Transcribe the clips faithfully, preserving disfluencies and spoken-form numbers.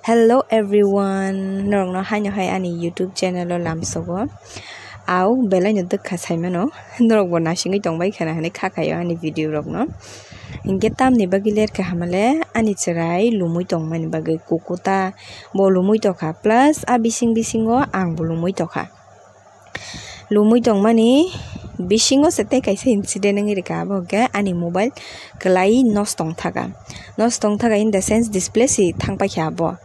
Hello everyone, norokno haino hai ani YouTube channel o lamsogo. Au, belai no dwkha saimano, norok bo nasingwi tongbai khana hinwi kha khaio ani video rokno. Hinkhe tamni bagwi lerkha hamale ani chwrai lumwi tongmani bagwi kukuta bo lumwi tokha, plus a bising bisingo ang bo lumwi tokha. Lumwi tongmani bisingo se tei kaisa incident wngwi rwkha, abo hwnkhe ani mobile kwlai nosto wng thaka. Nosto wng thaka in the sense display si thang paikha abo.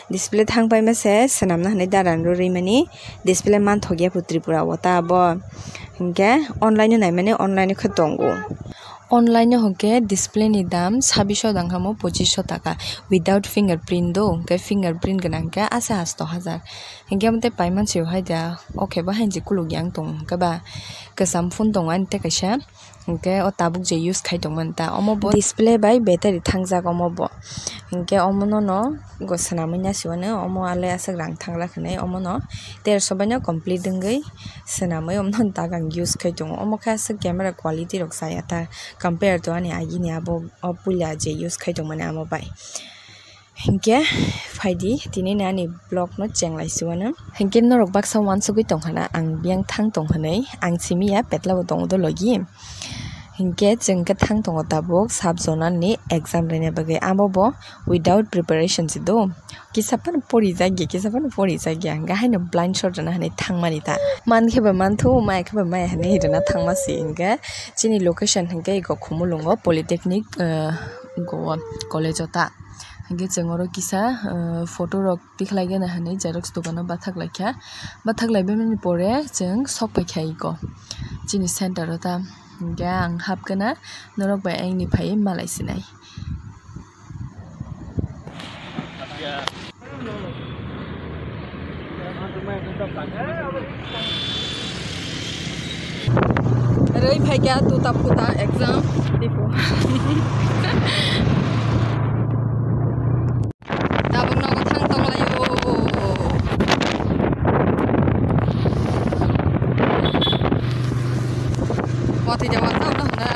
Display thang paima se swnamna hwnwi daran rwrwi mani display manthokya phu Tripura o ta abo. Hinkhe online o naimani online o khe tongo. Online o hwnkhe display ni dam sabisho dangkha mo pochisho taka without fingerprint do, hwnkhe fingerprint gwnang khe asa hasto hajar. Hinkhe omo tei paiman se hai da, o khe bo hainsi kuluk yang tong hwnkhe ba kwcham phone tongo ani tei kaisa, hinkhe o tabuk je use khai tongmani ta omo bo display bai battery thangjak omo bo. Hinkhe omo no no go swnamwi nasiwano, omo ale aswk rang thangla hwnwi omo no terso bai no complete wngwi swnamwi omo no dagang use khai tongo. Omo khe aswk camera quality rok chaya ta compare to ani agini abo o puila je use khai tongmani amo bai. Hinkhe phaidi tini ni ani vlog no chenglai siwano. Hinkhe norok baksa uansugwi tongkhana ang biyang thang tong hwnwi, ang simi ya petla bo tongo do logi. Hinkhe chwng khe thang tongo tabuk sub zonal ni exam rwna bagwi, abo bo without preparation se do. Kisa phano pori jakya, kisa phano pori jakya, hwnkhe haino blind shot rwna hwnwi thangmani ta. Man khe ba manthu, maya khe ba maya hwnwi rwna thangma se. Hinkhe chini location hinkhe eko Khumulwngo Polytechnic, eh, Goa college o ta. Hinkhe chwng oro kisa, eh, photo rok tikhlai gana hwnwi xerox dogano bathak laikha. Bathak laibaimani pore chwng sok paikha eko chini center o ta. Hinkhe ang hapgana norok bai ayangni phaiwi malai sinai. Rwi phaikha tuta puta exam tipo. Tabuk nogo thang tonglaio. Watwi de watsa wngna hwnna.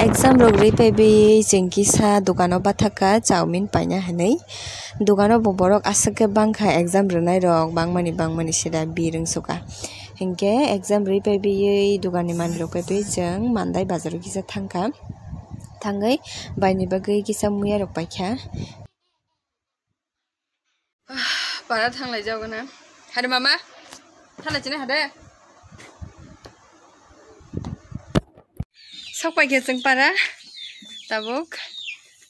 Exam rok rwi paiwi chwng kisa dogano bathakha chowmin paina hwnwi. Dogano bo borok aswk khe bangkha exam rwnairok bangmani bangmani sida bir wngsuka. Hinkhe exam rwi paiwi doganni manwirok paiwi chwng Mandai bazaro kisa thangkha. Thangwi baini bagwi kisa muya rok paikha. Para thanglai jagona. Hade mama. Thanglai chini hade. Sok paikha chwng para. Tabuk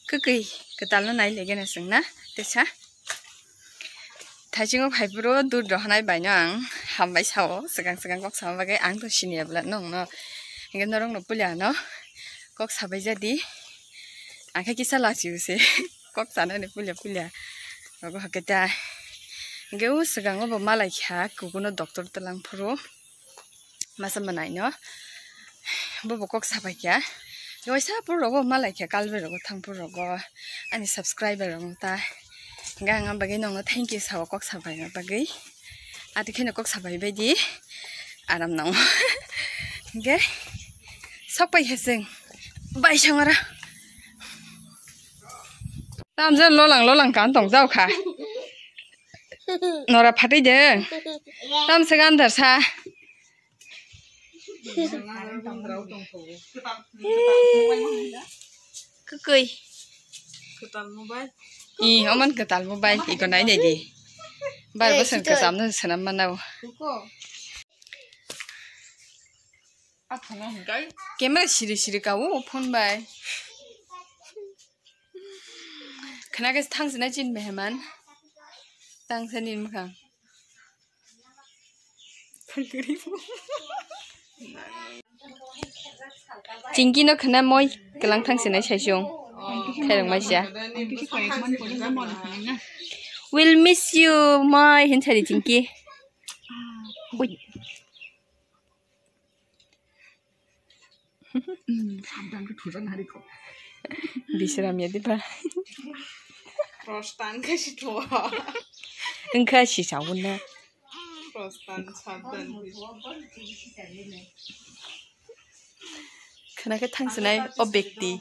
kwkwi kwtalno nai legena chwngna tesa. Thaisingo phaiphuru dud rohonai baino ang hambai sao, swkang swkang kok sama bagwi ang to siniya bwla nongno. Hinkhe norokno puila ano kok sabai jadi. Ang khe kisa lachiu se kok sanani puila puila. Rogo hakhe ta. Hinkhe o swkango bo malai kha kukuno doctor twlang phuru. Masa mwnaino bobo kok sapai kha. Waisa phuru rogo malai kha kalbai rogo thang phuru rogo ani subscriber rok ta. Hinkhe ang bagwi nongno thank you sao kok sapai bagwi. Ati kheno kok sapai bai di aram nango. Hinkhe sok pai kha chwng bai songora. Tamjani lolang lolang kan tong jau kha. Nora phatwi de. Tamse gandar sa. Kwkwi. I, oman kwtal mobile, iko nai nai di. Bar bosong kwcham no swnam manao. Camera siri siri ka o phone bai. Khna khe thang sina chin meheman. Tang sani mwkhang. Chingki no khna moi kwlang thang sinai saisung. Khairok maisa. We'll miss you, moi, hin sari Chingki. Ui. Sabdan khe thujak nari kho. Bisram ya diba. Prostan khe si thua. Wngkha si sawi na. Prostan sabdan. Khna khe thangsinai o bekti.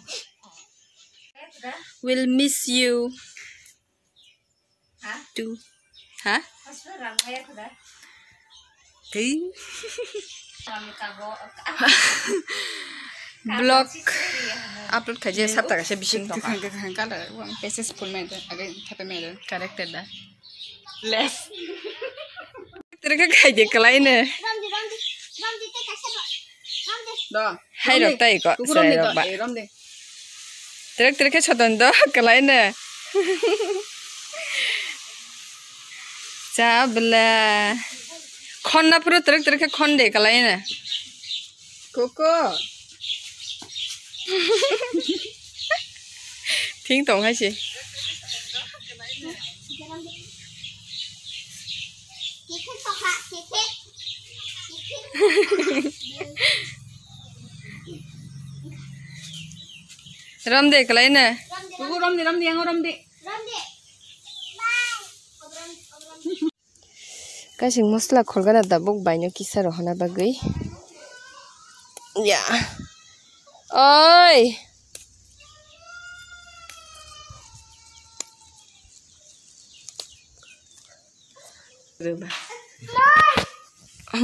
Will miss you. Too. Ha? Tei. Vlog upload khaijak sapta kaisa bising tongkha. Kaisa spoon mai da, age thapa mai da. Corrected da. Less. Tere khe khaide kalaino. Do. Hai rok tai ko. Kuku rom de do. Ba. Eh, rom de. Trek trek khe soton do kalaino. Cha bela. Khonna phuru trek trek khe khon de kalaino. Koko. Thing tong hai se. Rom de kalaino. Kuku rom de, rom de, yang rom de. Kasing mosla kholgana tabuk baino kisa rohorna bagwi. Ya. Oi.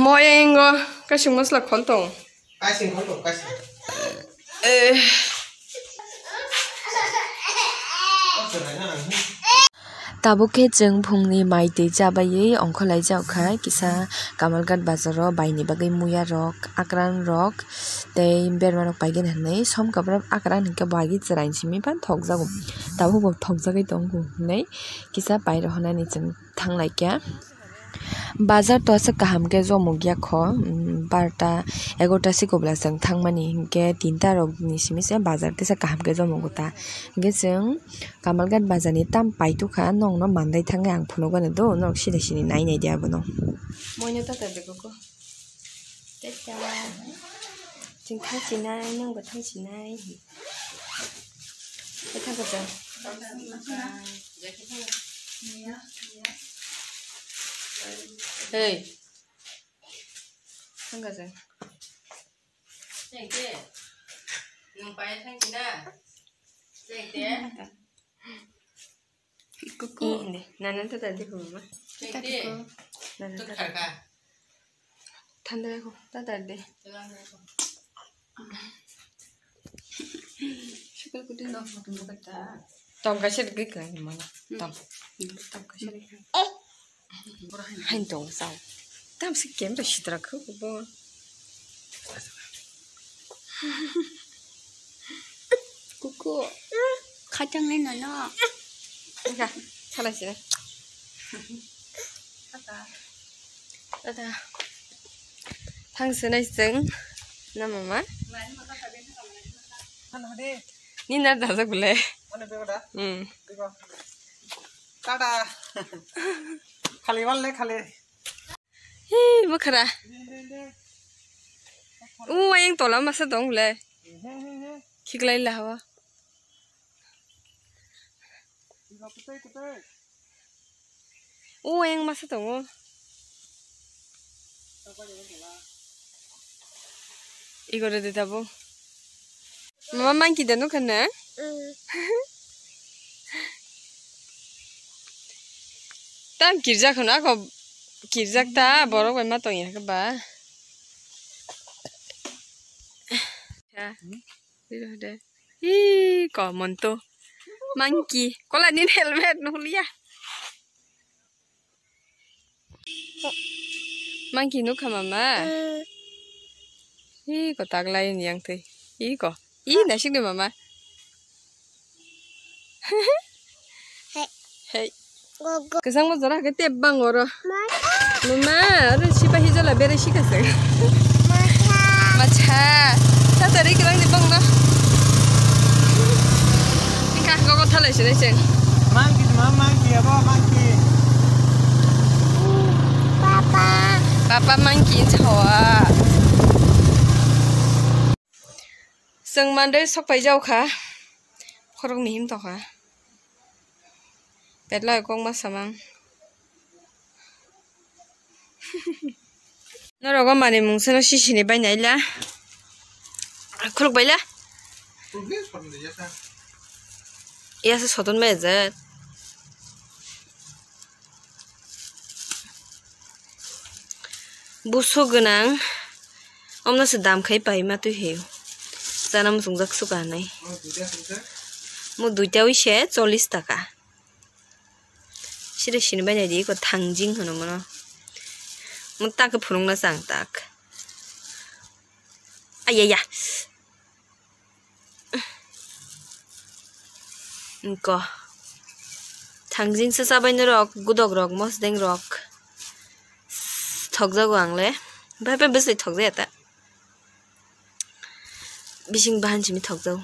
Moyang o kasing mosla khol tong. Kasing khol tong, kasing. Eh. Tabuk khe chwng phungni mai twi chabaiwi ongkhorlaijak kha, kisa Kamalghat bazaro baini bagwi muya rok, akran rok tei berma rok paigwna hinwi som kwbrak akran hinkhe bo agi chwraini simi phan thokjago. Tabuk bo thokjagwi tongo hinwi kisa pai rohornani chwng thanglaikha. Bazar to aswk kaham khe jomok ya kho, mm, barta egarota sikobla chwng thangmani hinkhe tinta rokni simi se bazar kisa kaham khe jomogo ta. Hinkhe chwng Kamalghat bazar ni tam paitokha, nokno mandai thangwi ang phunukgano do, norok sida sini nai nai di abono. Moino tata de koko. Tata. Chwng thang sinai, nwngbo thang sinai. Tata kajang. Hey. Thang kajang. Kuku. Nana tata de ko mama. Tata ko. Nana tata. Thanda ko tata de. Sukul kutu no foto mo kata. Tong kaisa de gik lai mana. Tong. Tong kaisa de. Hain tong sao. Tam si kem to sitra ko bo. Kuku. Khatang le nono. Ka, salai sini. Ada. Thang senai seng. Na mama. Ni nar dajak bole. Hmm. Tata. Khali wal le khali. Hi, bwkhra. U ayang tola masa tong le. Khiklai la hawa. U ayang masa tongo. Igore de tabo. Mama monkey da nukha na? Mm. Tam kirjak hwno ako kirjak ta borok bai ma tongya khe ba. Ha. Hi ko monto. Monkey. Kola nin helmet nuhliya. Monkey nukha mama. Ih ko taglai ni yang twi. Ih ko. Ih nasik de mama. Hey. Hey. Kwchangma jora khe tep bang oro. Mama, oro sipahi jala berai sikha se. Macha. Tata ri kwbang ni bang na. Ingkha gogo thalai sinai cheng. Monkey, ma monkey, abo monkey. Papa. Papa monkey in chawa. Chwng mandai sok paijao kha. Khorok ni him tokha. Petlai kok ma samang. Norok o manwi mungsano sisini bai naila. Khuluk baila. Khuluk le, sodon de yasa. Yasa sodon ma ejat. Busu gwnang. Omno se dam khai pai ma twi he. Chana muchungjak suka nai. Mo duita wise chollish taka. Siri sini bai nai di ko thangjing hono mono. Mo tak phunung na chang tak. Ayaya. Ko. Thangjing se chabai no rok, gudok rok, mosdeng rok. Thokjago ang le. Bai bai bwsai thokjaya ta. Bising bahan simi thokjago.